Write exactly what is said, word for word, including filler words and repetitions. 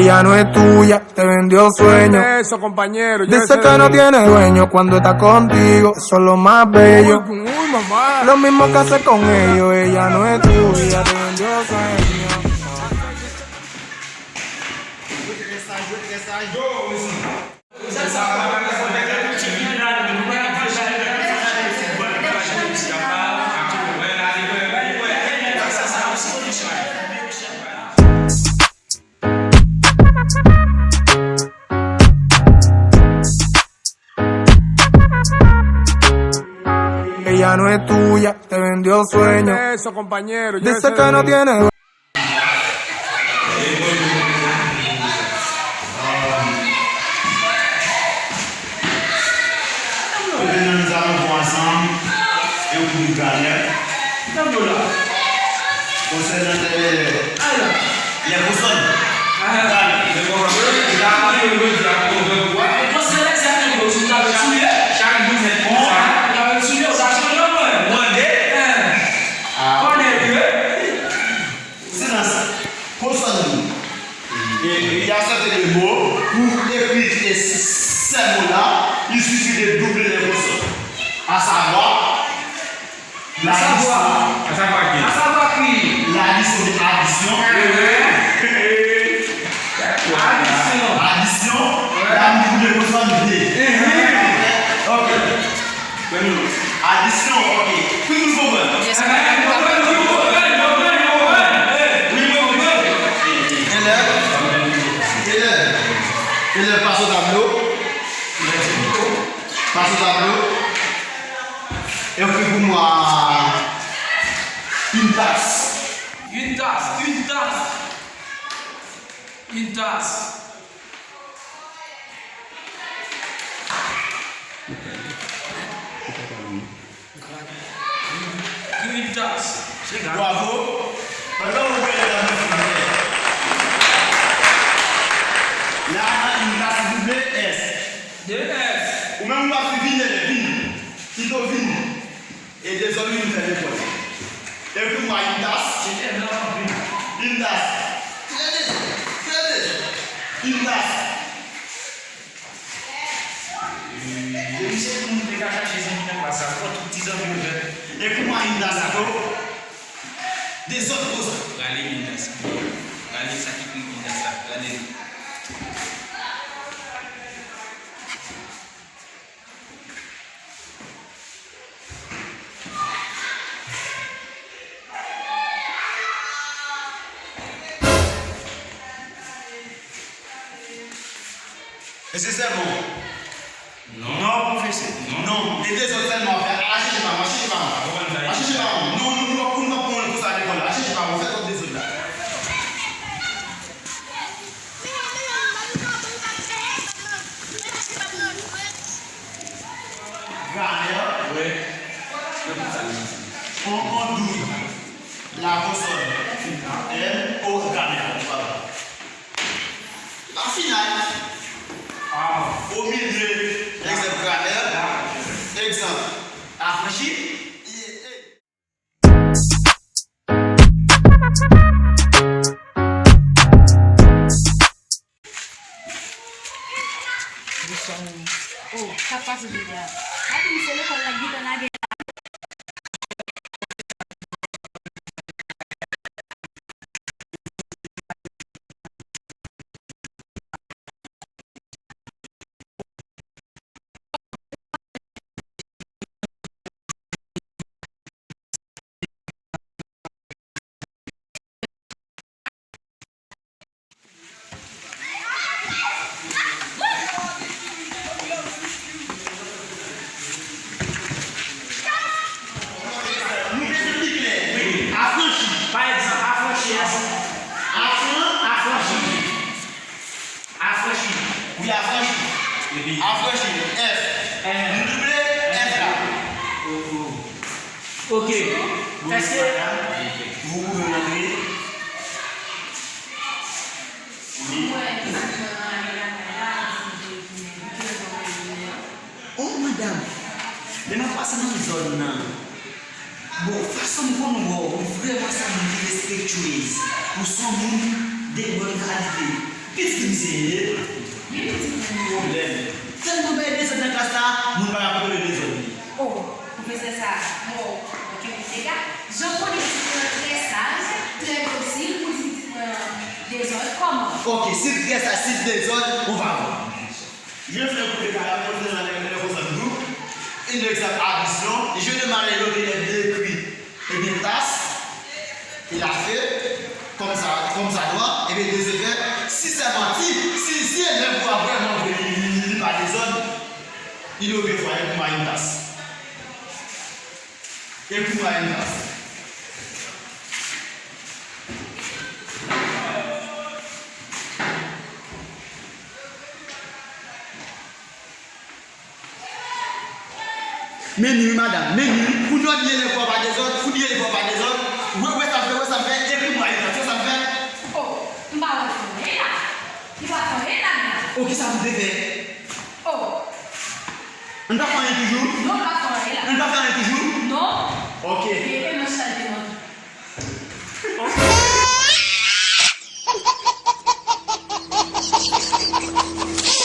Ella no es tuya, te vendió sueño. Eso, compañero, ya. Dice que no tiene dueño cuando está contigo, eso es lo más bello. Uy, uy, mamá. Lo mismo que hace con ellos, ella no es tuya, te vendió sueño. Ella no es tuya, te vendió sueño. Eso, compañero, ya. Dice que no tiene. Ebyen, nou, nou allons voir ensemble le cours de grammaire. Konsènan lè, lè konsòn. Chak jou mèt konsa. Mande. Silence. Konsòn. Et il a sorti le mot pour écrire ces mots-là. Il suffit de doubler les consonnes. À savoir, l'addition. À savoir. À savoir qui? À savoir qui? L'addition de addition. Addition. Addition. Ouais. La nou doubler consonne D. Ok. Adisyon, ok. Tout moun konprann? Yes, mwen konprann. Elèv, elèv, elèv, pase tablo. Pase tablo. Écris pour moi une tasse. Une tasse, une tasse. Une tasse. Une tasse. Bravo. Pandan w wè l nan men fini. La, une tasse, double S. Deux S. Ou menm ou ap vini, vini. Pito vini. E dezòd wi nou fè lekòl. Écris-moi une tasse. Une tasse. Très bien. Très bien. Une tasse. Depi se pou moun te ka chache zanmi nan klas la, fò tout ti zanmi yo fèt. Écris-moi une tasse, ato. Dezòd konsa. Rale une tasse. Rale sa ki pou une tasse la. Rale li. Èske se bon? Non. Non, pwofesè. Non. Non. E dezòd sèlman w ap fè. Al chèche pa mwen, al chèche pa mwen. Al chèche pa mwen. Non, non, nou p ap, nou p ap pran l konsa lekòl la. Al chèche pa mwen, w fè twòp dezòd la. Gramè. Wi. On, on doub la konsòn N O, gramè. La final. Omilye, egzanp, gramè. Egzanp, afranchi. Oh, sa k pase jodi a? Pa di m se lekòl la k gentan lage la. Nou bezwen pi klè. Afranchi. Pa egzanp, afranchi a se afran, afranchi. Afranchi. Wi, afranchi. Epi afranchi. F. F. Nou double F la. Ok. Èske vous pouvez rentrer? Wi. Oh, madam, lè m ap pase nan zòn nan, bon, fason m konn wè w, ou vrèman se yon moun ki respektyez. Ou se yon moun de bòn kalite. Pitit misye ye. Li pitit mwen. Pwoblèm. Sèl moun bay dezòd nan klas la, moun pa ka kontwole dezòd li. Oh, pwofesè sa, bon, ok, dega. Jan w konnen pitit mwen trè saj, trè dosil, ou di pitit mwen dezòd, kòman? Ok, si l trè saj, si l dezòd, on va voir. Je fais un coup de caramel, je fais un coup de caramel, une de sa addition, je demande à l'autre élève d'écrire, eh bien, tasse, il a fait, comme ça, comme ça doit, eh bien, des effets, si c'est menti, si, si élève voit vraiment que il, il, il, il pas désordre, il aurait fallu pour moi une tasse. Et pour moi une tasse. Men ni wi, madanm, men ni wi. Pou nou di elèv ou pa dezòd, pou di elèv ou pa dezòd. Wè, wè sa l fè, wè sa l fè, ekri mwa li, wè sa l fè. Oh, m pa wè l fè anyen la. Li pa fè anyen la, la. Oh, kisa pou te fè? Oh. Ann pa fè anyen toujou? Non, l pa fè anyen la. Ann pa fè anyen toujou? Non. Ok.